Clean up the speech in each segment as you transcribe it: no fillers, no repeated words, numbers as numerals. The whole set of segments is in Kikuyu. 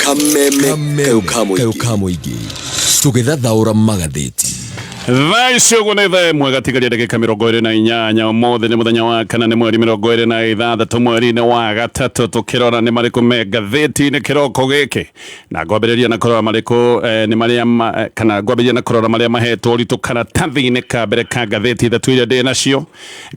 Kameme kayũ ka mũingĩ tũgĩthathaũra magathĩti. Thaa ici ũguo nĩ thaa 1 gatigaria ndagĩka 28. Ũmũthĩ nĩ mũthenya wa kana, nĩ mweri 26 mweri-inĩ wa gatatũ. Tũkĩrora nĩ marĩkũ me ngathĩti-inĩ kĩroko gĩkĩ, na ngwambĩrĩria na kũrora marĩkũ nĩ marĩa kana ngwambĩrĩria na kũrora marĩa mahetwo ũritũ karatathi-inĩ ka mbere ka ngathĩti ithatũ iria ndĩ nacio.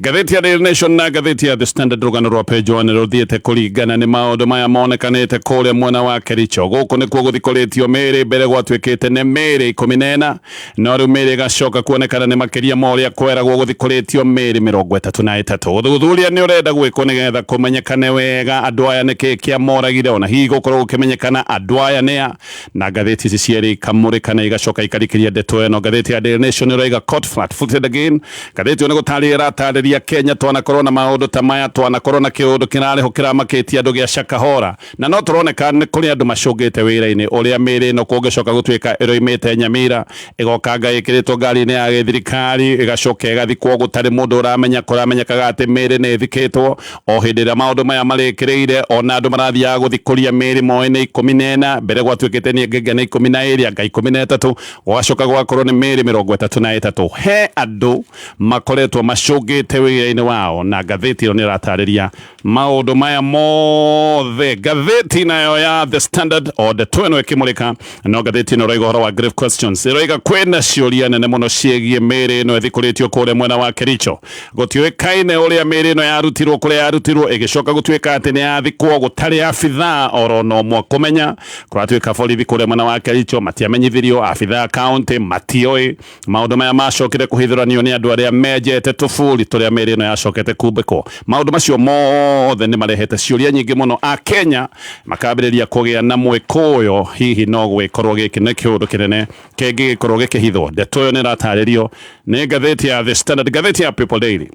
Ngathĩti ya Daily Nation na ngathĩti ya The Standard, rũgano rwa page 1 rũthiĩte kũringana nĩ maũndũ maya monekanĩte kũrĩa mwena wa Kericho. Gũkũ nĩkuo gũthikũrĩtio mĩĩrĩ. Mbere gwatuĩkĩte nĩ mĩĩrĩ 14, no rĩu mĩĩrĩ ĩgacoka kuonekana nĩ makĩria ma ũrĩa kweragwo, gũthikũrĩtio mĩĩrĩ 33. Ũthuthuria nĩ ũrenda gwĩkwo nĩgetha kũmenyekane wega andũ aya nĩkĩ kĩamoragire, ona hihi gũkorwo gũkĩmenyekana andũ aya nĩa. Na ngathĩti ici cierĩ ikamũrĩka na igacoka ikarikĩria ndeto ĩno. Ngathĩti ya Daily Nation ĩroiga "Court flat footed again". Ngathĩti ĩyo nĩ gũtarĩria ĩratarĩria Kenya twanakorwo na maũndũ ta maya, twanakorwo na kĩũndũ kĩrarĩho kĩramakĩtie andũ gĩa Shakahola, na no tũroneka nĩ kũrĩ andũ macũngĩte wĩra-inĩ ũrĩa mĩĩrĩ ĩno kũngĩcoka gũtuĩka ĩroimĩte Nyamira, ĩgokanga ĩkĩrĩtwo ngari-inĩ ya gĩthirikari, ĩgacoka ĩgathikwo gũtarĩ mũndũ ũramenya. Kũramenyekaga atĩ mĩĩrĩ nĩ ĩthikĩtwo o hĩndĩ ĩrĩa maũndũ maya marĩkĩrĩire, ona andũ marathiaga gũthikũria mĩĩrĩ moĩ nĩ 14. Mbere gwatuĩkĩte nĩ ngenge nĩ 12, anga 13, gũgacoka gũgakorwo nĩ mĩĩrĩ 33. He andũ makoretwo macũngĩte wĩra-inĩ wao, na ngathĩti ĩyo nĩ ĩratarĩria maũndũ maya mothe. Ngathĩti nayo ya The Standard, o ndeto ĩno ĩkĩmũrĩka, no ngathĩti ĩno ĩroiga ũhoro wa grave questions, ĩroiga kwĩna ciũria nene mũno ciĩgiĩ mĩĩrĩ ĩno ĩthikũrĩtio kũrĩa mwena wa Kericho. Gũtiũĩkaine ũrĩa mĩĩrĩ ĩno yarutirwo kũrĩa yarutirwo, ĩgĩcoka gũtuĩka atĩ nĩ yathikwo gũtarĩ abithaa oro na ũmwe kũmenya. Kũratuĩka borithi kũrĩa mwena wa Kericho matiamenyithirio, abithaa kaunti matioĩ. Maũndũ maya macokire kũhithũranio nĩ andũ arĩa menjete tũburi tũrĩa mĩĩrĩ ĩno yacokete kumbĩkwo. Maũndũ macio mothe nĩ marehete ciũria nyingĩ mũno, Akenya makambĩrĩria kũgĩa na mwĩkũyo, hihi no gwĩkorwo gĩkĩ nĩ kĩũndũ kĩnene kĩngĩgĩkorwo gĩkĩhithwo. Ndeto ĩyo nĩ ĩratarĩrio nĩ ngathĩti ya The Standard. Ngathĩti ya People Daily,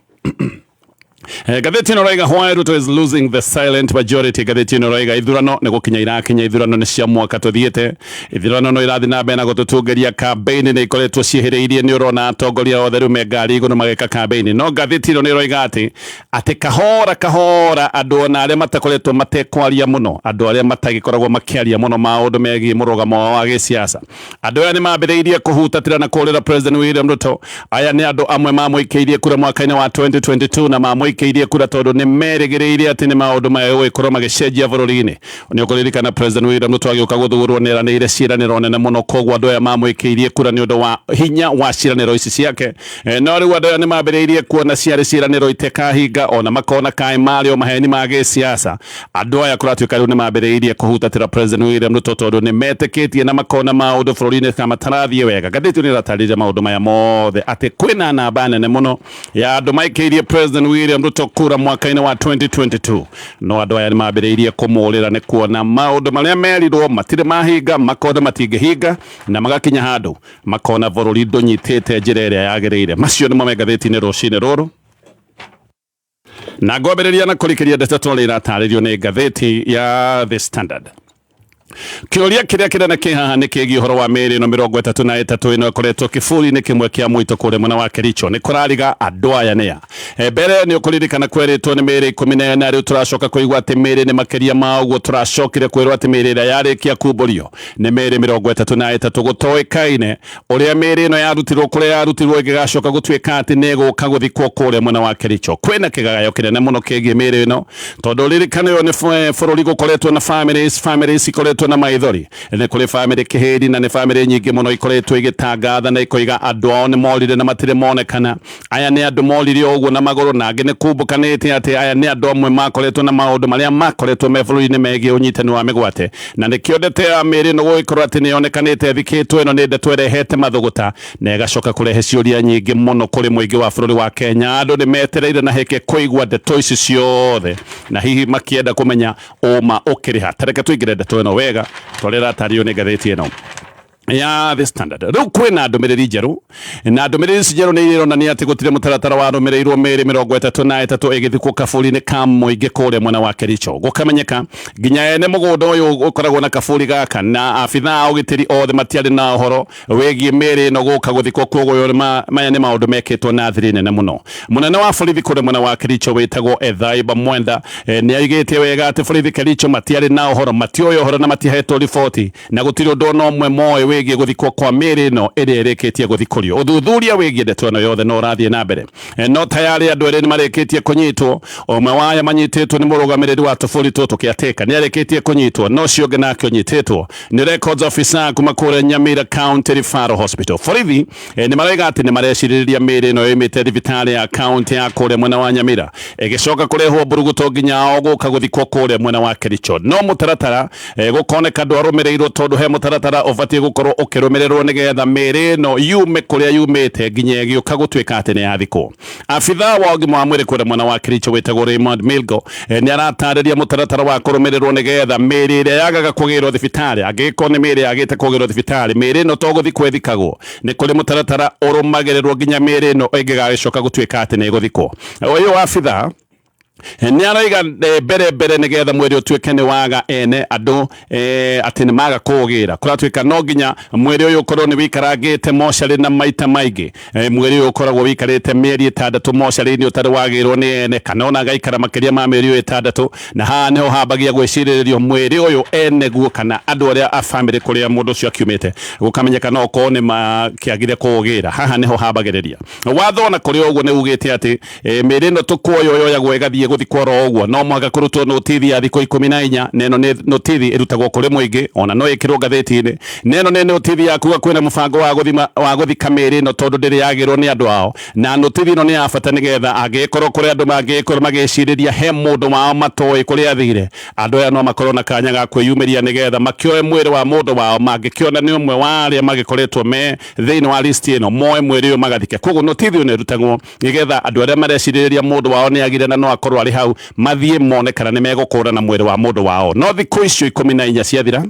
ngathĩti ĩno ĩroiga "Why Ruto is losing the silent majority". Ngathĩti ĩno ĩroiga ithurano nĩ gũkinya irakinya, ithurano nĩ cia mwaka tũthiĩte, ithurano no irathiĩ na mbere na gũtũtungĩria, campaign nĩ ikoretwo ciĩhĩrĩirie, nĩ ũrona atongoria othe rĩu me ngari igũrũ magĩka campaign. No ngathĩti ĩno nĩ ĩroiga atĩ kahora kahora andũ ona arĩa matakoretwo matekwaria mũno, andũ arĩa matagĩkoragwo makĩaria mũno maũndũ megiĩ mũrũgamo wao wa gĩsiasa, andũ aya nĩ mambĩrĩirie kũhutatĩra na kũrĩra President William Ruto. Aya nĩ andũ amwe mamũikĩirie kura mwaka-inĩ wa 2022, na mamũikĩirie kura tondũ nĩ merĩgĩrĩire atĩ nĩ maũndũ maya gũgĩkorwo magĩcenjia bũrũri-inĩ. Nĩ ũkũririkana President William Ruto agĩũka gũthurwo nĩ eranĩire ciĩranĩro nene mũno, koguo andũ aya mamũikĩirie kura nĩ ũndũ wa hinya wa ciĩranĩro ici ciake. No rĩu andũ aya nĩ mambĩrĩirie kuona ciarĩ ciĩranĩro itekahinga, ona makona kaĩ marĩ o maheni ma gĩsiasa. Andũ aya kũratuĩka rĩu nĩ mambĩrĩirie kũhutatĩra President William Ruto tondũ nĩ metĩkĩtie na makona maũndũ bũrũri-inĩ ta matarathiĩ wega. Ngathĩti nĩ ĩratarĩria maũndũ maya mothe, atĩ kwĩna namba nene mũno ya andũ maikĩirie President William Ruto kura mwaka-inĩ wa 2022, no andũ aya nĩ mambĩrĩirie kũmũrĩra nĩ kuona maũndũ marĩa merirwo matirĩ mahinga, makona matingĩhinga, na magakinya handũ makona bũrũri ndũnyitĩte njĩra ĩrĩa yagĩrĩire. Macio nĩmo me ngathĩti-inĩ rũcinĩ rũrũ, na ngwambĩrĩria na kũrikĩria ndeto tũrĩa iratarĩrio nĩ ngathĩti ya The Standard. Kĩũria kĩrĩa kĩnene kĩ haha nĩ kĩgiĩ ũhoro wa mĩĩrĩ ĩno 33 ĩno ĩkoretwo kĩburi-inĩ kĩmwe kĩa mũito kũrĩa mwena wa Kericho. Nĩ kũrariga andũ aya nĩa. Mbere nĩ ũkũririkana kwerĩtwo nĩ mĩĩrĩ 14, rĩu tũracoka kũigua atĩ mĩĩrĩ nĩ makĩria ma ũguo. Tũracokire kwĩrwo atĩ mĩĩrĩ ĩrĩa yarĩkia kumbũrio nĩ mĩĩrĩ 33. Gũtoĩkaine ũrĩa mĩĩrĩ ĩno yarutirwo kũrĩa yarutirwo, ĩgĩgacoka gũtuĩka atĩ nĩ ĩgũka gũthikwo kũrĩa mwena wa Kericho. Kwĩna kĩgagayo kĩnene mũno kĩgiĩ mĩĩrĩ ĩno, tondũ ririkana ũyũ nĩ bũrũri gũkoretwo na families ikoretwo na maithori. Nĩ kũrĩ family kĩhĩri, na nĩ family nyingĩ mũno ikoretwo igĩtangatha na ikoiga andũ ao nĩ morire na matirĩ monekana. Aya nĩ andũ morire o ũguo na magũrũ, na angĩ nĩ kumbũkanĩte atĩ aya nĩ andũ amwe makoretwo na maũndũ marĩa makoretwo me bũrũri-inĩ megiĩ ũnyitani wa mĩgwate. Na nĩkĩo ndeto ya mĩĩrĩ ĩno gũgĩkorwo atĩ nĩ yonekanĩte ĩthikĩtwo, ĩno nĩ ndeto ĩrehete mathũgũta na ĩgacoka kũrehe ciũria nyingĩ mũno kũrĩ mũingĩ wa bũrũri wa Kenya. Andũ nĩ metereire na hĩkĩ kũigua ndeto ici ciothe, na hihi makĩenda kũmenya ũma ũkĩrĩha. Tareke tũingĩre ndeto ĩno wega tondũ ĩratarĩrio nĩ ngathĩti ĩno. Ya The Standard. Rĩu kwĩna ndũmĩrĩri njerũ, na ndũmĩrĩri ici njerũ nĩ ironania atĩ gũtirĩ mũtaratara warũmĩrĩirwo mĩĩrĩ 33 ĩgĩthikwo kaburi-inĩ ka mũingĩ kũrĩa mwena wa Kericho. Gũkamenyeka nginya ene mũgũnda ũyũ ũkoragwo na kaburi gaka na abithaa a ũgitĩri othe matiarĩ na ũhoro wĩgiĩ mĩĩrĩ ĩno gũka gũthikwo. Koguo maya nĩ maũndũ mekĩtwo na thiri nene mũno. Mũnene wa borithi kũrĩa mwena wa Kericho wĩtagwo Ethaiba Mwenda nĩ aigĩte wega atĩ borithi Kericho matiarĩ na ũhoro, matioĩ ũhoro na matihetwo riboti, na gũtirĩ ũndũ ona ũmwe moĩ wĩgiĩ gũthikwo kwa mĩĩrĩ ĩno ĩrĩa ĩrĩkĩtie gũthikũrio. Ũthuthuria wĩgiĩ ndeto ĩno yothe no ũrathiĩ na mbere. No tayarĩ andũ erĩ nĩ marĩkĩtie kũnyitwo. Ũmwe wa aya manyitĩtwo nĩ mũrũgamĩrĩri wa tũbũri tũtũ kĩatĩka, nĩ arĩkĩtie kũnyitwo, no ũcio ũngĩ nake ũnyitĩtwo nĩ records officer kuma kũrĩa Nyamira County Referral Hospital. Borithi nĩ maroiga atĩ nĩ marecirĩrĩria mĩĩrĩ ĩno yoimĩte thibitarĩ ya county ya kũrĩa mwena wa Nyamira ĩgĩcoka kũrehwo mburuguto nginya o gũka gũthikwo kũrĩa mwena wa Kericho, no mũtaratara gũkoneka ndwarũmĩrĩirwo, tondũ he mũtaratara ũbatiĩ gũkorwo ũkĩrũmĩrĩrwo nĩgetha mĩĩrĩ ĩno yume kũrĩa yumĩte nginya ĩgĩũka gũtuĩka atĩ nĩ yathikwo. Abithaa wa ũgima wa mwĩrĩ kũrĩa mwena wa Kericho wĩtagwo Raymond Milgo nĩ aratarĩria mũtaratara wa kũrũmĩrĩrwo nĩgetha mĩĩrĩ ĩrĩa yagaga kũgĩrwo thibitarĩ, angĩgĩkorwo nĩ mĩĩrĩ yagĩte kũgĩrwo thibitarĩ, mĩĩrĩ ĩno to gũthikwo ĩthikagwo, nĩ kũrĩ mũtaratara ũrũmagĩrĩrwo nginya mĩĩrĩ ĩno ĩngĩgagĩcoka gũtuĩka atĩ nĩ ĩgũthikwo. Ũyũ abithaa nĩ araiga mbere mbere nĩgetha mwĩrĩ ũtuĩke nĩ waga ene andũ, atĩ nĩ maga kũũgĩra, kũratuĩka no nginya mwĩrĩ ũyũ ũkorwo nĩ wĩikarangĩte mocarĩ na maita maingĩ. Mwĩrĩ ũyũ ũkoragwo wĩikarĩte mĩeri 6 mocarĩ-inĩ ũtarĩ wagĩrwo nĩ ene, kana ona agaikara makĩria ma mĩeri ĩyo 6, na haha nĩho hambagia gwĩcirĩrĩrio mwĩrĩ ũyũ ene guo kana andũ arĩa a famĩlĩ kũrĩa mũndũ ũcio akiumĩte, gũkamenyeka no okorwo nĩ makĩagire kũũgĩra. Haha nĩho hambagĩrĩria. Watho ona kũrĩ ũguo nĩ ugĩte atĩ mĩĩrĩ ĩno tũkuoyo yoyagwo ĩgathiĩ gũthikwo oro ũguo, no mũhaka kũrutwo notithi ya thikũ 14, na ĩno nĩ notithi ĩrutagwo kũrĩ mũingĩ, ona no ĩkĩrwo ngathĩti-inĩ, na ĩno nĩ notithi ya kuga kwĩna mũbango wa gũthima wa gũthika mĩĩrĩ ĩno tondũ ndĩrĩ yagĩrwo nĩ andũ ao, na notithi ĩno nĩ ya bata nĩgetha angĩgĩkorwo kũrĩ andũ mangĩgĩkorwo magĩcirĩria he mũndũ wao matoĩ kũrĩa athire, andũ aya no makorwo na kanya ga kwĩyumĩria nĩgetha makĩoe mwĩrĩ wa mũndũ wao mangĩkĩona nĩ ũmwe wa arĩa magĩkoretwo me thĩinĩ wa list ĩno, moe mwĩrĩ ũyũ magathike. Koguo notithi ĩno ĩrutagwo nĩgetha andũ arĩa marecirĩrĩria mũndũ wao nĩ agire na no akorwo arĩ hau mathiĩ mone kana nĩ megũkũrana mwĩrĩ wa mũndũ wao. No thikũ icio 14 ciathira,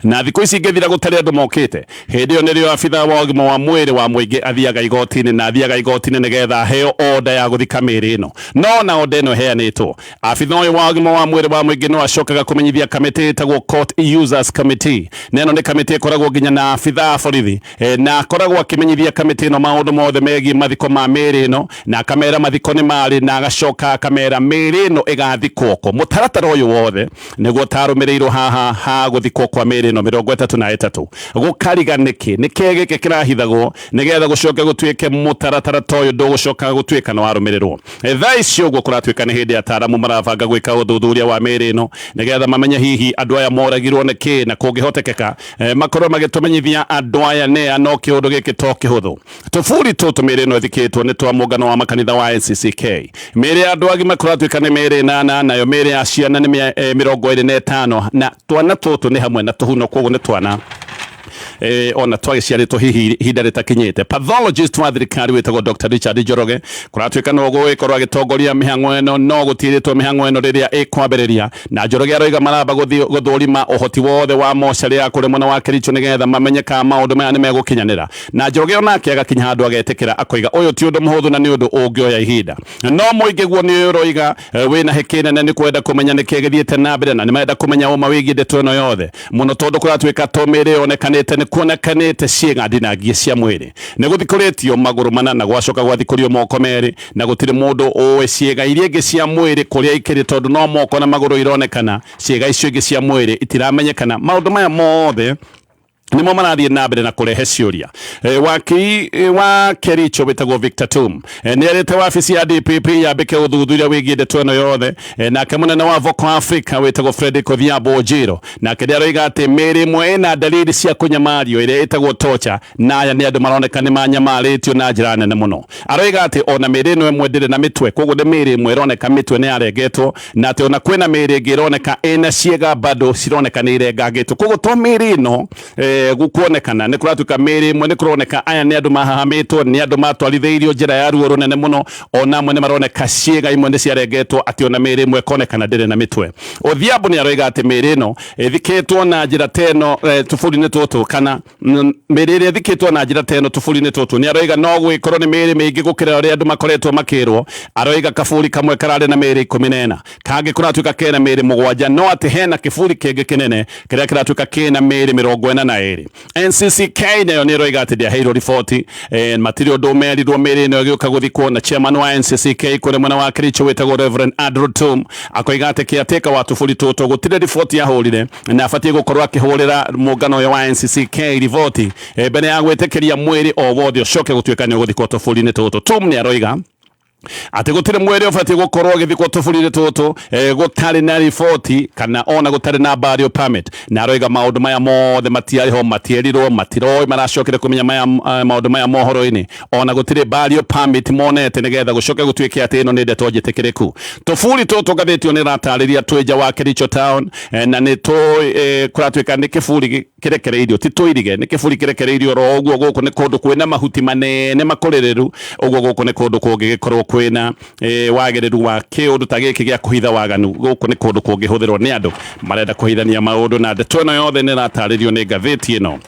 na thikũ ici ingĩthira gũtarĩ andũ mokĩte, hĩndĩ ĩyo nĩrĩo abithaa wa ũgima wa mwĩrĩ wa mũingĩ athiaga igoti-inĩ, na athiaga igoti-inĩ nĩgetha aheo oda ya gũthika mĩĩrĩ ĩno. No na oda ĩno ĩheanĩtwo, abithaa ũyũ wa ũgima wa mwĩrĩ wa mũingĩ no acokaga kũmenyithia kamĩtĩ ĩtagwo Court Users Committee, na ĩno nĩ kamĩtĩ ĩkoragwo nginya na abithaa a borithi, na akoragwo akĩmenyithia kamĩtĩ ĩno maũndũ mothe megiĩ mathiko ma mĩĩrĩ ĩno, na akamera mathiko nĩ marĩ, na agacoka akamera mĩĩrĩ ĩno ĩgathikwo kũ. Mũtaratara ũyũ wothe nĩguo ũtarũmĩrĩirwo haha ha gũthikwo kwa mĩĩrĩ ĩno 33. Gũkariga nĩkĩ? Nĩkĩ gĩkĩ kĩrahithagwo nĩgetha gũcoke gũtuĩke mũtaratara ta ũyũ ndũgũcoka gũtuĩka nĩ warũmĩrĩrwo? Thaa ici ũguo kũratuĩka nĩ hĩndĩ ataaramu marabanga gwĩka ũthuthuria wa mĩĩrĩ ĩno nĩgetha mamenye hihi andũ aya moragirwo nĩkĩ, na kũngĩhotekeka makorwo magĩtũmenyithia andũ aya nĩa. No kĩũndũ gĩkĩ to kĩhũthũ. Tũburi tũtũ mĩĩrĩ ĩno ĩthikĩtwo nĩ twa mũngano wa makanitha wa NCCK. Mĩĩrĩ ya andũ agima kũratuĩka nĩ mĩĩrĩ 8, nayo mĩĩrĩ ya ciana nĩ 25, na twana tũtũ nĩ hamwe na tũhuno, koguo nĩ twana ona twagĩciarĩtwo hihi ihinda rĩtakinyĩte. Pathologist wa thirikari wĩtagwo Dr. Richard Njoroge kũratuĩka no gũgĩkorwo agĩtongoria mĩhang'o ĩno, no gũtirĩtwo mĩhang'o ĩno rĩrĩa ĩkwambĩrĩria, na Njoroge aroiga maramba gũthũrima ũhoti wothe wa mocarĩ ya kũrĩ mwena wa Kericho nĩgetha mamenye kana maũndũ maya nĩ megũkinyanĩra. Na Njoroge onake agakinya handũ agetĩkĩra, akoiga ũyũ ti ũndũ mũhũthũ na nĩ ũndũ ũngĩoya ihinda. No mũingĩ guo nĩ ũroiga wĩna hĩkĩ nene nĩ kwenda kũmenya nĩkĩ gĩthiĩte na mbere, na nĩ marenda kũmenya ũma wĩgiĩ ndeto ĩno yothe mũno, tondũ kũratuĩka to mĩĩrĩ yonekanĩte, nĩ kuonekanĩte ciĩga ndinangie cia mwĩrĩ. Nĩ gũthikũrĩtio magũrũ mana na gwacoka gwathikũrio moko merĩ, na gũtirĩ mũndũ ũĩ ciĩga iria ingĩ cia mwĩrĩ kũrĩa ikĩrĩ, tondũ no moko na magũrũ ironekana, ciĩga icio ingĩ cia mwĩrĩ itiramenyekana. Maũndũ maya mothe nĩmo marathiĩ na mbere na kũrehe ciũria. Wakiri wa Kericho wĩtagwo Victor Tum nĩ erĩte wabici ya DPP yambĩke ũthuthuria wĩgiĩ ndeto ĩno yothe. Nake mũnene wa Voco Africa wĩtagwo Fredrick Odhiambo Ojiro nake nĩ aroiga atĩ mĩĩrĩ ĩmwe ĩna dalili cia kũnyamario ĩrĩa ĩtagwo torture, na aya nĩ andũ maroneka nĩ manyamarĩtio na njĩra nene mũno. Aroiga atĩ ona mĩĩrĩ ĩno ĩmwe ndĩrĩ na mĩtwe, koguo nĩ mĩĩrĩ ĩmwe ĩroneka mĩtwe nĩ yarengetwo, na atĩ ona kwĩna mĩĩrĩ ĩngĩ ĩroneka ĩna ciĩga bado cironeka nĩ irengangĩtwo. Koguo to mĩĩrĩ ĩno Ndegu kuonekana nĩ kũratuĩka mĩĩrĩ ĩmwe nĩ kũroneka aya nĩ andũ mahahamĩtwo, nĩ andũ matwarithĩirio njĩra ya ruo rũnene mũno. Ona amwe nĩ maroneka ciĩga imwe nĩ ciarengetwo, atĩ ona mĩĩrĩ ĩmwe ĩkonekana ndĩrĩ na mĩtwe. Odhiambo nĩ aroiga atĩ mĩĩrĩ ĩno ĩthikĩtwo na njĩra ta ĩno tũbũri-inĩ tũtũ, kana mĩĩrĩ ĩrĩa ĩthikĩtwo na njĩra ta ĩno tũbũri-inĩ tũtũ, nĩ aroiga no gwĩkorwo nĩ mĩĩrĩ mĩingĩ gũkĩra ũrĩa andũ makoretwo makĩrwo. Aroiga kaburi kamwe kararĩ na mĩĩrĩ 14, kangĩ kũratuĩka kena mĩĩrĩ 7, no atĩ hena kĩburi kĩngĩ kĩnene kĩrĩa kĩratuĩka kĩna mĩĩrĩ 42. NCCK nayo nĩ ĩroiga atĩ ndĩaheirwo riboti, matirĩ ũndũ merirwo mĩĩrĩ ĩno ĩgĩũka gũthikwo. Na chairman wa NCCK kũrĩa mwena wa Kericho wĩtagwo Reverend Andrew Tum akoiga atĩ caretaker wa tũburi tũtũ gũtirĩ riboti ahũrire, na abatiĩ gũkorwo akĩhũrĩra mũngano ũyũ wa NCCK riboti mbere ya gwĩtĩkĩria mwĩrĩ o wothe ũcoke gũtuĩka nĩ ũgũthikwo tũburi-inĩ tũtũ. Tum nĩ aroiga atĩ gũtirĩ mwĩrĩ ũbatiĩ gũkorwo ũgĩthikwo tũburi-inĩ tũtũ gũtarĩ na riboti kana ona gũtarĩ na burial permit. Na aroiga maũndũ maya mothe matiarĩ ho, matierirwo, matiroĩ, maracokire kũmenya maya maũndũ maya mohoro-inĩ. Ona gũtirĩ burial permit monete nĩgetha gũcoke gũtuĩke atĩ ĩno nĩ ndeto njĩtĩkĩrĩku. Tũburi tũtũ ngathĩti ĩyo nĩ ĩratarĩria twĩ nja wa Kericho town, na nĩ tũĩ kũratuĩka nĩ kĩburi kĩrekereirio, ti tũirige, nĩ kĩburi kĩrekereirio oro ũguo. Gũkũ nĩ kũndũ kwĩna mahuti manene makũrĩrĩru ũguo, gũkũ nĩ kũndũ kũngĩgĩkorwo kwĩna wagĩrĩru wa kĩũndũ ta gĩkĩ gĩa kũhitha waganu. Gũkũ nĩ kũndũ kũngĩhũthĩrwo nĩ andũ marenda kũhithania maũndũ, na ndeto ĩno yothe nĩ ĩratarĩrio nĩ ngathĩti ĩno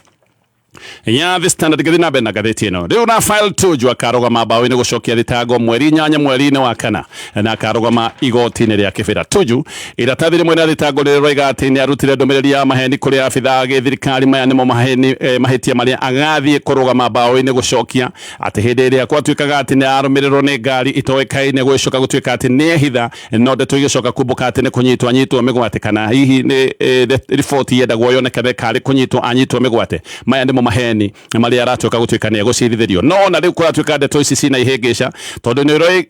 ya The Standard. Gĩthiĩ na mbere na ngathĩti ĩno rĩu. Raphael Tuju akarũgama mbaũ-inĩ gũcokia thitango mweri 8 mweri-inĩ wa kana, na akarũgama igoti-inĩ rĩa Kĩbĩra. Tuju iratathi rĩmwe rĩa thitango rĩrĩa roiga atĩ nĩ arutire ndũmĩrĩri ya maheni kũrĩ abithaa a gĩthirikari. Maya nĩmo maheni, mahĩtia marĩa agathiĩ kũrũgama mbaũ-inĩ gũcokia, atĩ hĩndĩ ĩrĩa gwatuĩkaga atĩ nĩ arũmĩrĩrwo nĩ ngari itoĩkaine, gũgĩcoka gũtuĩka atĩ nĩ ehitha, no ndeto igĩcoka kumbũka atĩ nĩ kũnyitwo anyitwo mĩgwate, kana hihi nĩ riboti yendagwo yonekane karĩ kũnyitwo anyitwo mĩgwate. Maya nĩmo maheni marĩa aratuĩka gũtuĩka nĩ egũcirithĩrio. No ona rĩu kũratuĩka ndeto ici cina ihĩngĩca, tondũ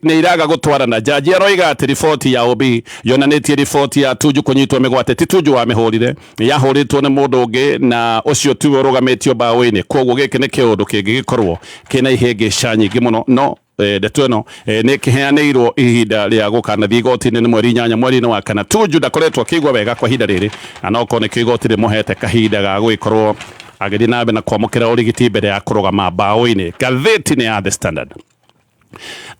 nĩ iraga gũtwarana. Jaji aroiga atĩ riboti ya OB yonanĩtie riboti ya Tuju kũnyitwo mĩgwate ti Tuju wamĩhũrire, yahũrĩtwo nĩ mũndũ ũngĩ, na ũcio tiwe ũrũgamĩtio mbaũ-inĩ. Koguo gĩkĩ nĩ kĩũndũ kĩngĩgĩkorwo kĩna ihĩngĩca nyingĩ mũno. No ndeto ĩno nĩ ĩkĩheanĩirwo ihinda rĩa gũkanathiĩ igoti-inĩ nĩ mweri 8 mweri-inĩ wa kana. Tuju ndakoretwo akĩigua wega kwa ihinda rĩrĩ, na no korwo nĩkĩo igoti rĩmũhete kahinda ga gũgĩkorwo agĩthiĩ na mbere na kwamũkĩra ũrigiti mbere ya kũrũgama mbaũ-inĩ. Ngathĩti-inĩ ya The Standard,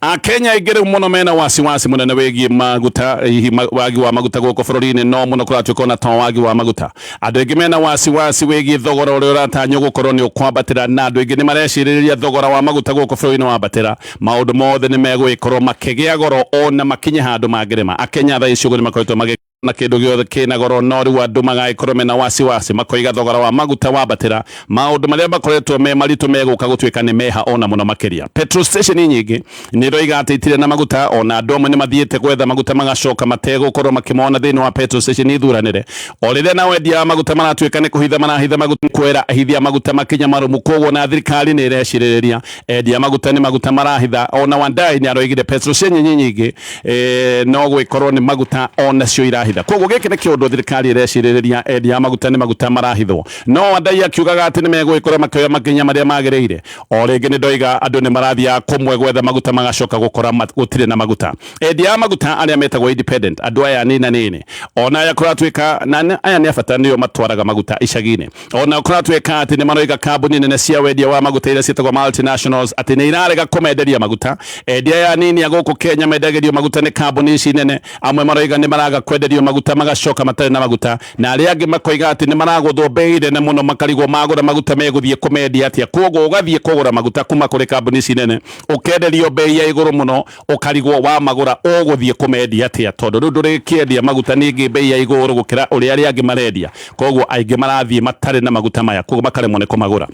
Akenya aingĩ rĩu mũno mena wasiwasi mũnene wĩgiĩ maguta, hihi wagi wa maguta gũkũ bũrũri-inĩ. No mũno kũratuĩka ona to wagi wa maguta, andũ aingĩ mena wasiwasi wĩgiĩ thogora ũrĩa ũratanywo gũkorwo nĩ ũkwambatĩra, na andũ aingĩ nĩ marecirĩrĩria thogora wa maguta gũkũ bũrũri-inĩ wambatĩra, maũndũ mothe nĩ megũgĩkorwo makĩgĩa goro ona makinye handũ mangĩrĩma. Akenya thaa ici ũguo nĩ makoretwo magĩ na kĩndũ gĩothe kĩna goro, no rĩu andũ magagĩkorwo mena wasiwasi, makoiga thogora wa maguta wambatĩra, maũndũ marĩa makoretwo me maritũ megũka gũtuĩka nĩ meha ona mũno makĩria. Petrol station nyingĩ nĩ iroiga atĩ itirĩ na maguta, ona andũ amwe nĩ mathiĩte gwetha maguta magacoka mategũkorwo makĩmona thĩinĩ wa petrol station ithuranĩre, o rĩrĩa nao endia a maguta maratuĩka nĩ kũhitha marahitha maguta, kwĩra ahithia maguta makinya marũmu. Koguo na thirikari nĩ ĩrecirĩrĩria endia maguta nĩ maguta marahitha. Ona Wandai nĩ aroigire petrol station nyingĩ no gwĩkorwo nĩ maguta onacio irahitha. Koguo gĩkĩ nĩ kĩũndũ thirikari ĩrecirĩrĩria, endia a maguta nĩ maguta marahithwo. No Wandai akiugaga atĩ nĩ megũgĩkorwo makĩoya makinya marĩa magĩrĩire. O rĩngĩ nĩ ndoiga andũ nĩ marathiaga kũmwe gwetha maguta magacoka gũkora gũtirĩ na maguta. Endia a maguta arĩa metagwo independent, andũ aya nini na nini, ona aya kũratuĩka na aya nĩ a bata, nĩo matwaraga maguta icagi-inĩ. Ona kũratuĩka atĩ nĩ maroiga kambuni nene cia wendia wa maguta iria ciĩtagwo multinationals atĩ nĩ irarega kũmenderia maguta. Endia aya nini a gũkũ Kenya mendagĩrio maguta nĩ kambuni ici nene. Amwe maroiga nĩ maraga kwenderio maguta magacoka matarĩ na maguta, na arĩa angĩ makoiga atĩ nĩ maragũthwo bei nene mũno, makarigwo magũra maguta megũthiĩ kũmendia atĩa. Koguo ũgathiĩ kũgũra maguta kuma kũrĩ kambuni ici nene, ũkenderio bei ya igũrũ mũno, ũkarigwo wamagũra ũgũthiĩ kũmendia atĩa, tondũ rĩu ndũrĩkĩendia maguta ningĩ bei ya igũrũ gũkĩra ũrĩa arĩa angĩ marendia. Koguo aingĩ marathiĩ matarĩ na maguta maya, koguo makaremwo nĩ kũmagũra.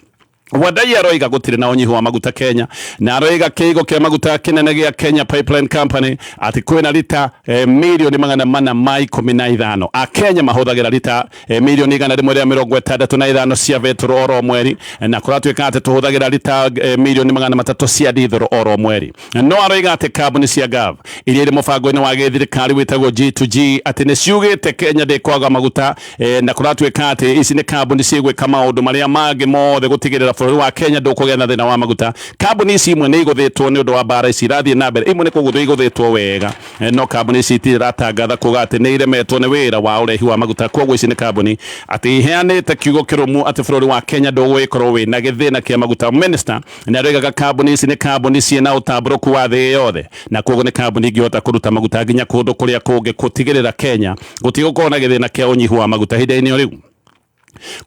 Wandai aroiga gũtirĩ na ũnyihu wa maguta Kenya, na aroiga kĩigo kĩa maguta kĩnene gĩa Kenya Pipeline Company atĩ kwĩna rita mirioni 415. Akenya mahũthagĩra rita mirioni 165 cia betũrũ oro mweri, na kũratuĩka atĩ tũhũthagĩra rita mirioni 300 cia dithũrũ oro mweri. No aroiga atĩ kambuni cia Gulf iria irĩ mũbango-inĩ wa gĩthirikari wĩtagwo G2G atĩ nĩ ciugĩte Kenya ndĩkwaga maguta, na kũratuĩka atĩ ici nĩ kambuni cigwĩka maũndũ marĩa mangĩ mothe gũtigĩrĩra bũrũri Bũrũri wa Kenya ndũkũgĩa na thĩna wa maguta. Kambuni ici imwe nĩ igũthĩtwo nĩ ũndũ wa mbara ici irathiĩ na mbere, imwe nĩ kũgũthwo igũthĩtwo wega. No kambuni ici itirĩ iratangatha kuga atĩ nĩ iremetwo nĩ wĩra wa ũrehi wa maguta. Koguo ici nĩ kambuni atĩ iheanĩte kiugo kĩrũmu atĩ bũrũri wa Kenya ndũgũgĩkorwo wĩna gĩthĩna kĩa maguta. Minister nĩ aroigaga kambuni ici nĩ kambuni ciĩna ũtambũrũku wa thĩ yothe, na koguo nĩ kambuni ingĩhota kũruta maguta nginya kũndũ kũrĩa kũngĩ, gũtigĩrĩra Kenya gũtigũkorwo na gĩthĩna kĩa ũnyihu wa maguta. Ihinda-inĩ o rĩu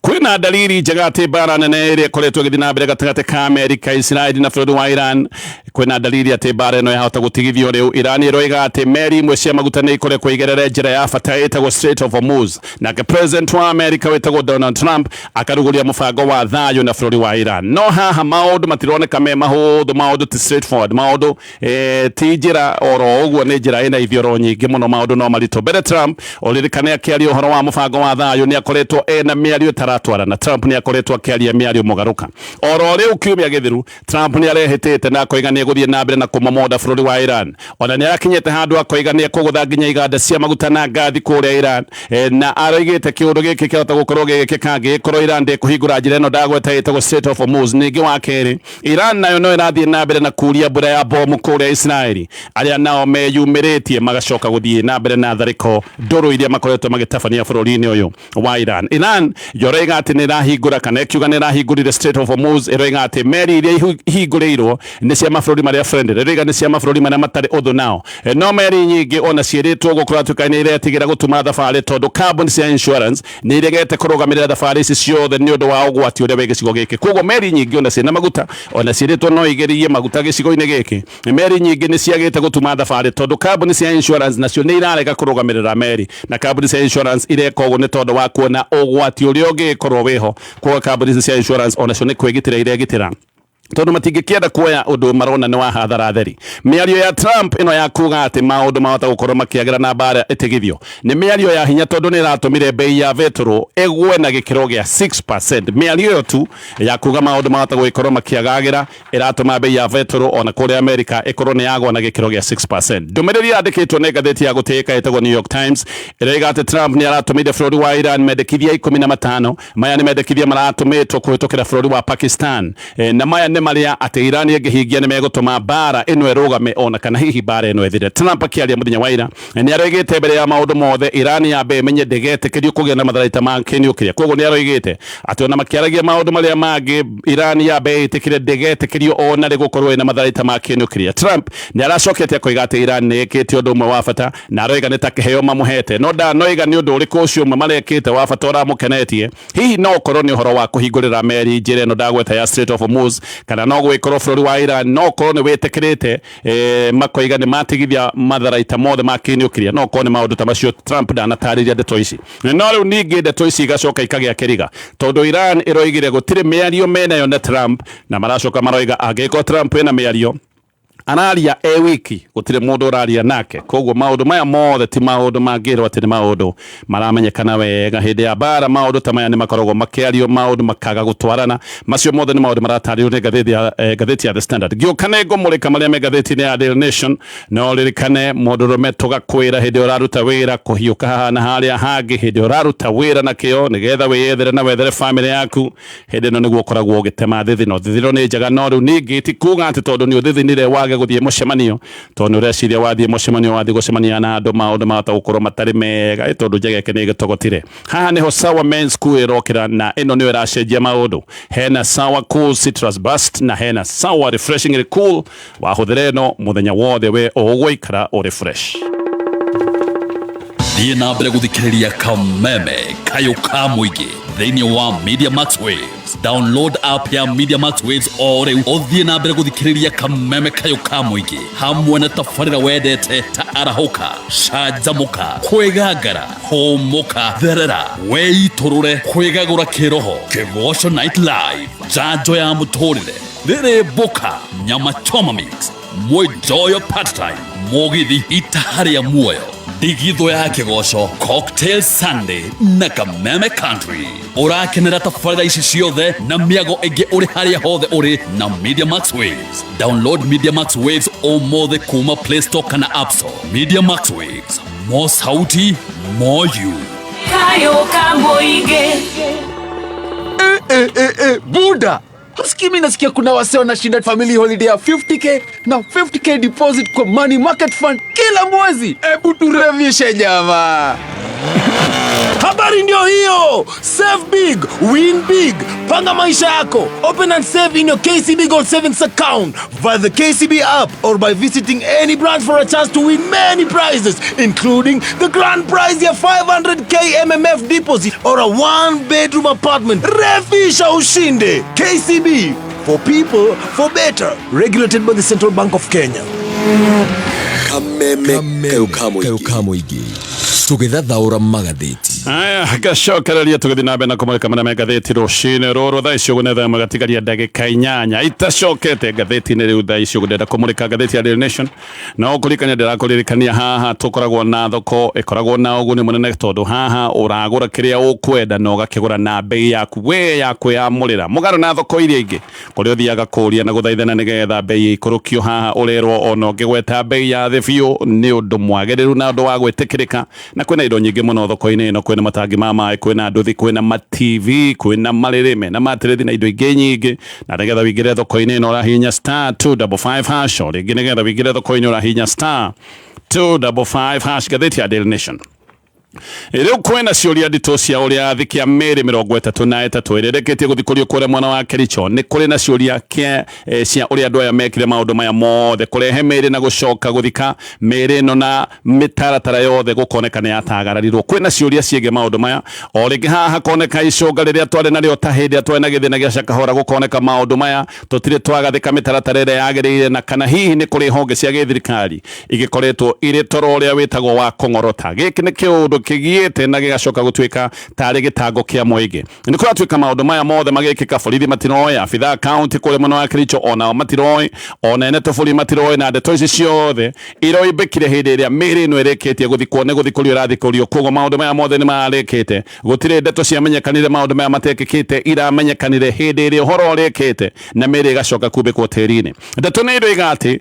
kwĩna dalili njega atĩ mbara nene ĩrĩa ĩkoretwo ĩgĩthiĩ na mbere gatagatĩ ka Amerika, Israeli na bũrũri wa Iran, kwĩna dalili atĩ mbara ĩno yahota gũtigithio rĩu. Iran ĩroiga atĩ meri imwe cia maguta nĩ ikorekwo igerere njĩra ya bata ĩtagwo Strait of Hormuz. Nake president wa Amerika wĩtagwo Donald Trump akarugũria mũbango wa thayũ na bũrũri wa Iran. No haha maũndũ matironeka me mahũthũ, maũndũ ti straightforward, maũndũ ti njĩra oro ũguo, nĩ njĩra ĩna ithioro nyingĩ mũno, maũndũ no maritũ. Mbere Trump ũririkane akĩaria ũhoro wa mũbango wa thayũ nĩ akoretwo ena mĩario ĩtaratwarana. Trump nĩ akoretwo akĩaria mĩario mũgarũka. Oro rĩu kiumia gĩthiru Trump nĩ arehĩtĩte na akoiga nĩ egũthiĩ na mbere na kũmomonda bũrũri wa Iran. Ona nĩ arakinyĩte handũ akoiga nĩ ekũgũtha nginya iganda cia maguta na ngathi kũrĩa Iran. Na aroigĩte kĩũndũ gĩkĩ kĩahota gũkorwo gĩgĩkĩka angĩgĩkorwo Iran ndĩkũhingũra njĩra ĩno ndagweta ĩtagwo Strait of Hormuz. Ningĩ wa kerĩ, Iran nayo no ĩrathiĩ na mbere na kuria mbura ya bomu kũrĩa Israeli, arĩa nao meyumĩrĩtie magacoka gũthiĩ na mbere na tharĩko ndũrũ iria makoretwo magĩtabania bũrũri-inĩ ũyũ wa Iran. Iran yoroiga atĩ nĩ ĩrahingũra kana ĩkiuga nĩ ĩrahingũrire Strait of Hormuz, ĩroiga atĩ meri iria ihingũrĩirwo nĩ cia mabũrũri marĩa friendly, ĩroiga nĩ cia mabũrũri marĩa matarĩ ũthũ nao. No meri nyingĩ ona ciĩrĩtwo gũkorwo atuĩka nĩ iretigĩra gũtuma thabarĩ tondũ kambuni cia insurance nĩ iregete kũrũgamĩrĩra thabarĩ ici ciothe nĩ ũndũ wa ũgwati ũrĩa wĩ gĩcigo gĩkĩ. Koguo meri nyingĩ ona ciĩna maguta, ona ciĩrĩtwo no igerie maguta gĩcigo-inĩ gĩkĩ, meri nyingĩ nĩ ciagĩte gũtuma thabarĩ tondũ kambuni cia insurance nacio nĩ irarega kũrũgamĩrĩra meri, na kambuni cia insurance ireka ũguo nĩ tondũ wa kuona ũgwati ũrĩa ũngĩkorwo wĩho. Koguo kambuni ici cia insurance onacio nĩ kwĩgitĩra iregitĩra tondũ matingĩkĩenda kuoya ũndũ marona nĩ wa hathara theri. Mĩario ya Trump ĩno ya kuga atĩ maũndũ mahota gũkorwo makĩagĩra na mbara ĩtigithio nĩ mĩario ya hinya tondũ nĩ ĩratũmire bei ya betũrũ ĩgwe na gĩkĩro gĩa 6%. Mĩario ĩyo tu ya kuga maũndũ mahota gũgĩkorwo makĩagagĩra ĩratũma bei ya betũrũ ona kũrĩa Amerika ĩkorwo nĩ yagwa na gĩkĩro gĩa 6%. Ndũmĩrĩri yandĩkĩtwo nĩ ngathĩti ya gũtĩĩka ĩtagwo New York Times ĩroiga atĩ Trump nĩ aratũmĩire bũrũri wa Iran mendekithia 15. Maya nĩ mendekithia maratũmĩtwo kũhĩtũkĩra bũrũri wa Pakistan. Na maya nĩ marĩa atĩ Iran ĩngĩhingia nĩ megũtũma mbara ĩno ĩrũgame ona kana hihi mbara ĩno ĩthire. Trump akĩaria mũthenya wa ira nĩ aroigĩte mbere ya maũndũ mothe Iran yambe ĩmenye ndĩgetĩkĩrio kũgĩa na matharaita ma kĩniũkria. Koguo nĩ aroigĩte atĩ ona makĩaragia maũndũ marĩa mangĩ Iran yambe ĩtĩkĩre ndĩgetĩkĩrio ona rĩ gũkorwo ĩna matharaita ma kĩniũkria. Trump nĩ aracokete akoiga atĩ Iran nĩ ĩkĩte ũndũ ũmwe wa bata na aroiga nĩ ta kĩheo mamũhete, no ndanoiga nĩ ũndũ ũrĩkũ ũcio ũmwe marekĩte wa bata ũramũkenetie. Hihi no ũkorwo nĩ ũhoro wa kũhingũrĩra meri njĩra ĩno ndagweta ya Strait of Hormuz, kana no gwĩkorwo bũrũri wa Iran no ũkorwo nĩ wĩtĩkĩrĩte makoiga nĩ matigithia matharaita mothe ma kĩniũkria. No ũkorwo nĩ maũndũ ta macio. Trump ndanatarĩria ndeto ici, no rĩu ningĩ ndeto ici igacoka ikagĩa kĩriga tondũ Iran ĩroigire gũtirĩ mĩario menayo na Trump, na maracoka maroiga angĩkorwo Trump ena mĩario araria e wiki gũtirĩ mũndũ ũraria nake. Koguo maũndũ maya mothe ti maũndũ mangĩrwo atĩ nĩ maũndũ maramenyekana wega. Hĩndĩ ya mbara maũndũ ta maya nĩ makoragwo makĩario, maũndũ makaga gũtwarana. Macio mothe nĩ maũndũ maratarĩrio nĩ ngathĩti ya The Standard. Ngĩũka nĩ ngũmũrĩka marĩa me ngathĩti-inĩ ya Daily Nation. No ririkane mũndũrũme tũgakwĩra hĩndĩ ũraruta wĩra kũhiũka haha na harĩa hangĩ, hĩndĩ ũraruta wĩra na kĩo nĩgetha wĩyethere na wethere famĩlĩ yaku, hĩndĩ ĩno nĩguo ũkoragwo ũgĩtema thithino. Thithino nĩ njega, no rĩu ningĩ ti kuga atĩ tondũ nĩ ũthithinire wage gũthiĩ mũcemanio, tondũ nĩ ũreciria wathiĩ mũcemanio wathiĩ gũcemania na andũ maũndũ mahota gũkorwo matarĩ mega, tondũ njegeke nĩ ĩgĩtogotire. Haha nĩho Sawa Men's Cool ĩrokĩra, na ĩno nĩyo ĩracenjia maũndũ. Hena Sawa Cool Citrus Burst na hena Sawa Refreshingly Cool. Wahũthĩra ĩno mũthenya wothe we ũgũikara ũrĩ fresh. Thiĩ na mbere gũthikĩrĩria Kameme Kayũ ka Mũingĩ thĩinĩ wa Media Max Waves. Download app ya Media Max Waves o rĩu ũthiĩ na mbere gũthikĩrĩria Kameme Kayũ ka Mũingĩ hamwe na tabarĩra wendete ta Arahũka, Canjamũka, Kwĩgangara, Hũmũka, Therera, Wĩitũrũre, Kwĩgagũra Kĩroho, Kĩgoco Night Live, Njanjo ya Mũtũrĩre, Rĩrĩ Mbũka, Nyama Choma Mix, Mwenjoyo Part Time, Mũgithi Itaha rĩa Muoyo, Ndigithũ ya Kĩgoco, Cocktail Sunday na Kameme Country. Ũrakenera tabarĩra ici ciothe na mĩago ĩngĩ ũrĩ harĩa hothe ũrĩ na Media Max Waves. Download Media Max Waves ũmũthĩ kuma Play Store kana App Store. Media Max Waves, more sauti, more you. Kayũ ka Mũingĩ. Buda. Usikii mimi nasikia kuna wasee wanashinda family holiday ya 50K na 50K deposit kwa money market fund kila mwezi. Hebu turevishe, jamaa. Habari ndio hiyo. Save big, win big. Panga maisha yako. Open and save in your KCB Gold Savings account via the KCB app or by visiting any branch for a chance to win many prizes, including the grand prize ya 500K MMF deposit or a one bedroom apartment. Refisha ushinde. KCB, for people, for better. Regulated by the Central Bank of Kenya. Kameme kayo ka mũingĩ tũgĩthathaũra magathĩti. Aya, gacokereria tũgĩthiĩ na mbere na kũmũrĩka marĩa me ngathĩti rũcinĩ rũrũ. Thaa ici ũguo nĩ thaa ĩmwe gatigaria ndagĩka 8 itacokete ngathĩti-inĩ. Rĩu thaa ici ũguo ndĩrenda kũmũrĩka ngathĩti ya Daily Nation, no kũririkania ndĩrakũririkania haha tũkoragwo na thoko ĩkoragwo na ũguni mũnene, tondũ haha ũragũra kĩrĩa ũkwenda na ũgakĩgũra na bei yaku we ya kwĩyamũrĩra, mũgarũ na thoko iria ingĩ kũrĩa ũthiaga kũũria na gũthaithana nĩgetha bei ĩikũrũkio. Haha ũrerwo ona ũngĩgweta bei ya thĩ biũ nĩ ũndũ mwagĩrĩru na ũndũ wa gwĩtĩkĩrĩka. Na kwĩna indo nyingĩ mũno thoko-inĩ ĩno: kwĩna matangi ma maĩ, kwĩna nduthi, kwĩna ma TV, kwĩna marĩrĩ mena matĩrĩthi na indo ingĩ nyingĩ. Na nĩgetha wĩingĩre thoko-inĩ ĩno ũrahihinya *255#. O rĩngĩ, nĩgetha wĩingĩre thoko-inĩ ũrahihinya *255#. Ngathĩti ya Daily Nation, rĩu kwĩna ciũria nditũ cia ũrĩa thiki ya mĩrĩ 33 ĩrĩrĩkĩtie gũthikũrio kũrĩa mwena wa Kericho. Nĩ kũrĩ na ciũria cia ũrĩa andũ aya mekire maũndũ maya mothe, kũrehe mĩrĩ na gũcoka gũthika mĩrĩ ĩno, na mĩtaratara yothe gũkoneka nĩ yatagararirwo. Kwĩna ciũria ciĩgiĩ maũndũ maya. O rĩngĩ haha hakoneka icũnga rĩrĩa twarĩ narĩo ta hĩndĩ ĩrĩa twarĩ na gĩthĩna gĩa Shakahola, gũkoneka maũndũ maya tũtirĩ twagathĩka mĩtaratara ĩrĩa yagĩrĩire, na kana hihi nĩ kũrĩ honge cia gĩthirikari igĩkoretwo irĩ toro ũrĩa wĩtagwo wa kũng'orota. Gĩkĩ nĩ kĩũndũ kĩgiĩte na gĩgacoka gũtuĩka tarĩ gĩtango kĩa mũingĩ. Nĩ kũratuĩka maũndũ maya mothe magĩkĩka, borithi matiroĩ, abithaa kaunti kũrĩa mwena wa Kericho onao matiroĩ, ona ene tũbũri matiroĩ, na ndeto ici ciothe iroimbĩkire hĩndĩ ĩrĩa mĩrĩ ĩno ĩrĩkĩtie gũthikwo, nĩ gũthikũrio ĩrathikũrio. Koguo maũndũ maya mothe nĩ marĩkĩte, gũtirĩ ndeto ciamenyekanire maũndũ maya matekĩkĩte, iramenyekanire hĩndĩ ĩrĩa ũhoro ũrĩkĩte na mĩrĩ ĩgacoka kumbĩkwo tĩri-inĩ. Ndeto nĩ iroiga atĩ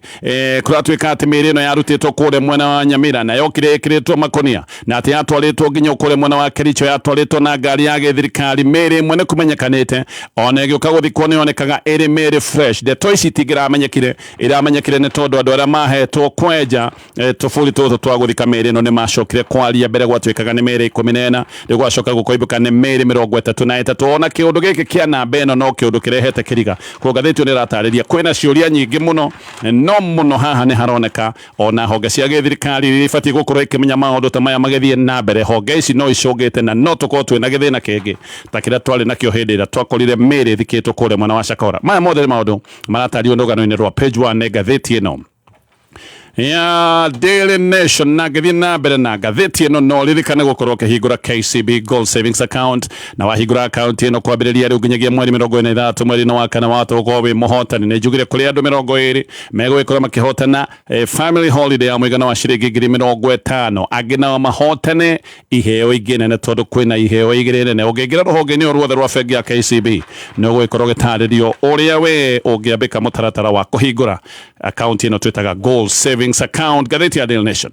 kũratuĩka atĩ mĩrĩ ĩno yarutĩtwo kũrĩa mwena wa Nyamira na yokire ĩkĩrĩtwo makonia, na atĩ yatwarĩtwo nginya kũrĩa mwena wa Kericho, yatwarĩtwo na ngari ya gĩthirikari. Mĩrĩ ĩmwe nĩ kũmenyekanĩte ona ĩgĩũka gũthikwo nĩ yonekaga ĩrĩ mĩrĩ fresh. Ndeto ici itingĩramenyekire, iramenyekire nĩ tondũ andũ arĩa mahetwo kwenja tũburi tũtũ twa gũthika mĩrĩ ĩno nĩ macokire kwaria. Mbere gwatuĩkaga nĩ mĩrĩ 14, rĩu gwacoka gũkoimbũka nĩ mĩrĩ 33. Ona kĩũndũ gĩkĩ kĩa namba ĩno no kĩũndũ kĩrehete kĩriga. Koguo ngathĩti ĩyo nĩ ĩratarĩria kwĩna ciũria nyingĩ mũno, no mũno haha nĩ haroneka ona honge cia gĩthirikari iria ibatiĩ gũkorwo ikĩmenya maũndũ ta maya magĩthiĩ na mbere, honge ici no icũngĩte na no tũkorwo twĩna gĩthĩna kĩngĩ ta kĩrĩa twarĩ nakĩo hĩndĩ ĩrĩa twakorire mĩrĩ ĩthikĩtwo kũrĩa mwena wa Shakahola. Maya mothe nĩ maũndũ maratario rũgano-inĩ rwa page 1 nĩ ngathĩti ĩno ya Daily Nation. Na ngĩthiĩ na mbere na ngathĩti ĩno, no ririkane gũkorwo ũkĩhingũra KCB Gold Savings Account, na wahingũra account ĩno kwambĩrĩria rĩu nginyagia mweri 43 mweri-inĩ wa kana wahota gũkorwo wĩ mũhotani. Nĩ njugire kũrĩ andũ 20 megũgĩkorwo makĩhotana family holiday ya mũigana wa ciringi 50,000, angĩ nao mahotane iheo ingĩ nene, tondũ kwĩna iheo igĩrĩ nene. Ũngĩingĩra rũhonge-inĩ o ruothe rwa bengi ya KCB nĩ ũgũgĩkorwo ũgĩtarĩrio ũrĩa we ũngĩambĩka mũtaratara wa kũhingũra account ĩno twĩtaga Gold Savings Account. Ngathĩti ya Daily Nation,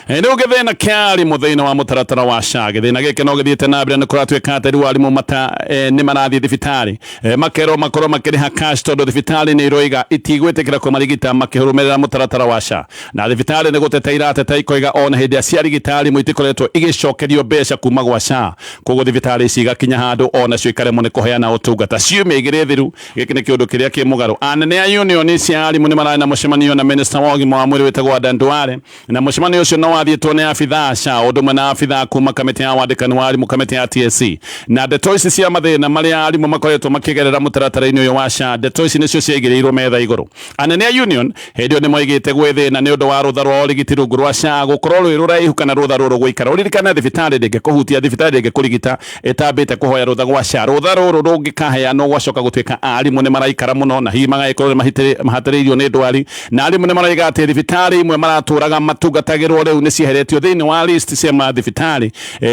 rĩu gĩthĩna kĩa arimũ thĩinĩ wa mũtaratara wa SHA, gĩthĩna gĩkĩ no gĩthiĩte na mbere. Nĩ kũratuĩka atĩ rĩu arimũ mata nĩ marathiĩ thibitarĩ makerwo makorwo makĩrĩha cash, tondũ thibitarĩ nĩ iroiga itigwĩtĩkĩra kũmarigita makĩrũmĩrĩra mũtaratara wa SHA. Na thibitarĩ nĩ gũteta irateta ikoiga ona hĩndĩ ĩrĩa ciarigita arimũ itikoretwo igĩcokerio mbeca kuma gwa SHA. Koguo thibitarĩ ici igakinya handũ onacio ikaremwo nĩ kũheana ũtungata. Ciumia 2 thiru, gĩkĩ nĩ kĩũndũ kĩrĩa kĩ mũgarũ. Anene a union cia arimũ nĩ mararĩ na mũcemanio na minister wa ũgima wa mwĩrĩ wĩtagwo Adan Duale, na mũcemanio ũcio no wathiĩtwo nĩ abithaa SHA ũndũ ũmwe na abithaa kuma kamĩtĩ ya wandĩkani wa arimũ, kamĩtĩ ya TSC. Na ndeto ici cia mathĩna marĩa arimũ makoretwo makĩgerera mũtaratara-inĩ ũyũ wa SHA, ndeto ici nĩcio ciaigĩrĩirwo metha igũrũ. Anene a union hĩndĩ ĩyo nĩ moigĩte gwĩ thĩna nĩ ũndũ wa rũtha rwa ũrigiti rungu rwa SHA gũkorwo rwĩ rũraihu kana rũtha rũrũ gũikara. Ũririkane thibitarĩ ndĩngĩkũhutia, thibitarĩ ndĩngĩkũrigita ĩtambĩte kũhoya rũtha gwa SHA. Rũtha rũrũ rũngĩkaheanwo, gwacoka gũtuĩka arimũ nĩ maraikara mũno na hihi magagĩkorwo nĩ mahatĩrĩirio nĩ ndwari. Na arimũ nĩ maroiga atĩ thibitarĩ imwe maratũraga matungatagĩrwo cirakorwo rĩu nĩ cieheretio thĩinĩ wa list cia mathibitarĩ,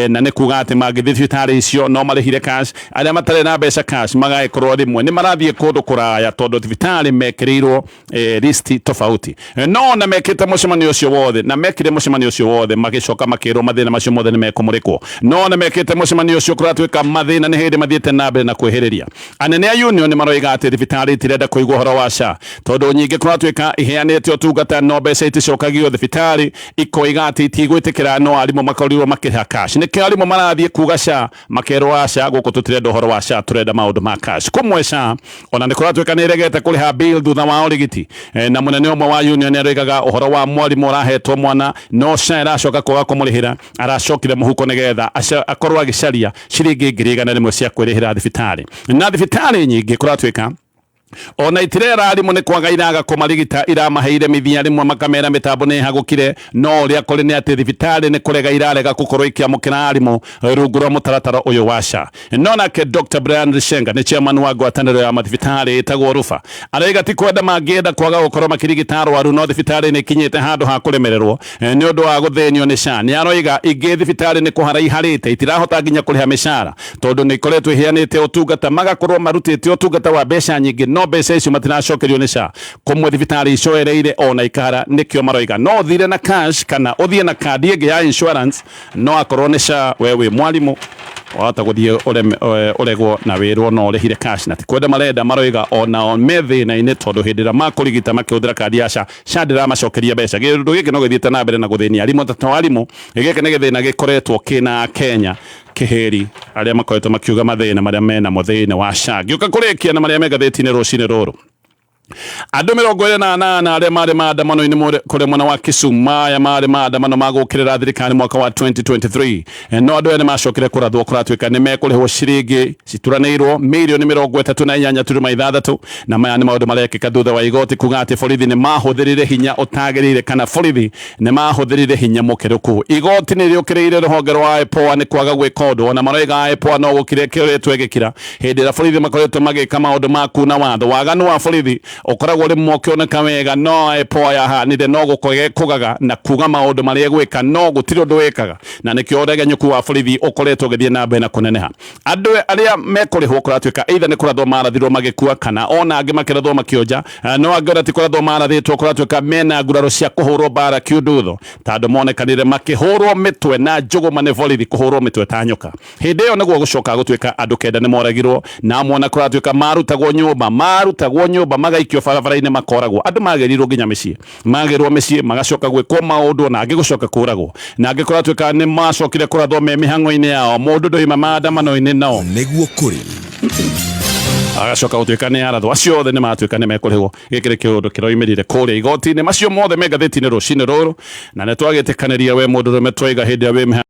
na nĩ kuga atĩ mangĩthiĩ thibitarĩ icio no marĩhire cash. Arĩa matarĩ na mbeca cash magagĩkorwo rĩmwe nĩ marathiĩ kũndũ kũraya tondũ thibitarĩ mekĩrĩirwo list tofauti. No ona mekĩte mũcemanio ũcio wothe, na mekire mũcemanio ũcio wothe magĩcoka makĩrwo mathĩna macio mothe nĩ mekũmũrĩkwo. No ona mekĩte mũcemanio ũcio, kũratuĩka mathĩna nĩ hĩndĩ mathiĩte na mbere na kwĩhĩrĩria. Anene a union nĩ maroiga atĩ thibitarĩ itirenda kũigua ũhoro wa SHA tondũ nyingĩ kũratuĩka iheanĩte ũtungata no mbeca iticokagio. Thibitarĩ ikoiga atĩ itigwĩtĩkĩra, no arimũ makorirwo makĩrĩha cash. Nĩkĩo arimũ marathiĩ kuga SHA, makerwo aca, gũkũ tũtirenda ũhoro wa SHA, tũrenda maũndũ ma cash. Kũmwe SHA ona nĩ kũratuĩka nĩ ĩregete kũrĩha bill thutha wa ũrigiti. Na mũnene ũmwe wa union aroigaga ũhoro wa mwarimũ ũrahetwo mwana no SHA ĩracoka kwaga kũmũrĩhĩra, aracokire mũhuko nĩgetha akorwo agĩcaria ciringi 100,000 cia kwĩrĩhĩra thibitarĩ. Na thibitarĩ nyingĩ kũratuĩka ona itirera arimũ nĩ kwaga iraga kũmarigita, iramaheire mithia, rĩmwe makamera mĩtambo nĩ ĩhagũkire. No ũrĩa kũrĩ nĩ atĩ thibitarĩ nĩ kũrega irarega gũkorwo ikĩamũkĩra arimũ rungu rwa mũtaratara ũyũ wa SHA. No nake Dr Brian Lishenga nĩ chairman wa ngwatanĩro ya mathibitarĩ ĩtagwo Rufa, araiga ti kwenda mangĩenda kwaga gũkorwo makĩrigita arwaru, no thibitarĩ nĩ ikinyĩte handũ ha kũremererwo nĩ ũndũ wa gũthĩnio nĩ SHA. Nĩ aroiga ingĩ thibitarĩ nĩ kũhara iharĩte, itirahota nginya kũrĩha mĩcara tondũ nĩ ikoretwo iheanĩte ũtungata, magakorwo marutĩte ũtungata wa mbeca nyingĩ no mbeca icio matiracokerio nĩ SHA. Kũmwe thibitarĩ icoereire ona ikahara, nĩkĩo maroiga no ũthire na cash kana ũthiĩ na kandi ĩngĩ ya insurance, no akorwo nĩ SHA we wĩ mwarimũ wahota gũthiĩ ũregwo na wĩrwo no ũrĩhire cash. Na ti kwenda marenda, maroiga onao me thĩna-inĩ tondũ hĩndĩ ĩrĩa makũrigita makĩhũthĩra kandi ya SHA, SHA ndĩramacokeria mbeca. Kĩndũ gĩkĩ no gĩthiĩte na mbere na gũthĩnia arimũ ta arimũ. Gĩkĩ nĩ gĩthĩna gĩkoretwo kĩna Kenya kĩhĩri arĩa makoretwo makiuga mathĩna marĩa menamo thĩinĩ wa SHA. Ngĩũka kũrĩkia na marĩa me ngathĩti-inĩ rũcinĩ rũrũ, andũ 28 arĩa marĩ maandamano-inĩ kũrĩa mwena wa Kisumu, maya marĩ maandamano ma gũkĩrĩra thirikari mwaka wa 2023, no andũ aya nĩ macokire kũrathwo kũratuĩka nĩ mekũrĩhwo ciringi cituranĩirwo mirioni 38.6. Na maya nĩ maũndũ marekĩka thutha wa igoti kuga atĩ borithi nĩ mahũthĩrire hinya ũtagĩrĩire kana borithi nĩ mahũthĩrire hinya mũkĩrũku. Igoti nĩ rĩũkĩrĩire rũhonge rwa IPOA nĩ kwaga gwĩka ũndũ. Ona maroiga IPOA no gũkire kĩoretwo ĩgĩkira hĩndĩ ĩrĩa borithi makoretwo magĩka maũndũ ma kuna watho. Waganu wa borithi ũkoragwo rĩmwe ũkĩoneka wega, no IPOA yahanire no gũkũgaga na kuga maũndũ marĩa ĩgwĩka, no gũtirĩ ũndũ wĩkaga, na nĩkĩo ũregenyũku wa borithi ũkoretwo ũgĩthiĩ na mbere na kũneneha. Andũ arĩa mekũrĩhwo kũratuĩka either nĩ kũrathwo marathirwo magĩkua kana ona angĩ makĩrathwo makĩonja, no angĩ ona ti kũrathwo marathĩtwo, kũratuĩka mena nguraro cia kũhũrwo mbara kiundutho tondũ monekanire makĩhũrwo mĩtwe na njũgũma nĩ borithi, kũhũrwo mĩtwe ta nyoka. Hĩndĩ ĩyo nĩguo gũcoka gũtuĩka andũ 9 nĩ moragirwo, na amwe ona kũratuĩka marutagwo nyũmba magaikio barabara-inĩ makoragwo. Andũ magĩrirwo nginya mĩciĩ, magĩrwo mĩciĩ magacoka gwĩkwo maũndũ na angĩ gũcoka kũragwo, na angĩ kũratuĩka nĩ macokire kũrathwo me mĩhang'o-inĩ yao. Mũndũ ndoima maandamano-inĩ no Nĩguo kũrĩ. Agacoka gũtuĩka nĩ arathwo. Acio othe nĩ matuĩka nĩ mekũrĩhwo. Gĩkĩ nĩ kĩũndũ kĩroimĩrire kũrĩa igoti-inĩ. Macio mothe me ngathĩti-inĩ rũcinĩ rũrũ, na nĩ twagĩtĩkanĩria we mũndũrũme twaiga hĩndĩ ĩrĩa wĩ mĩhang'o.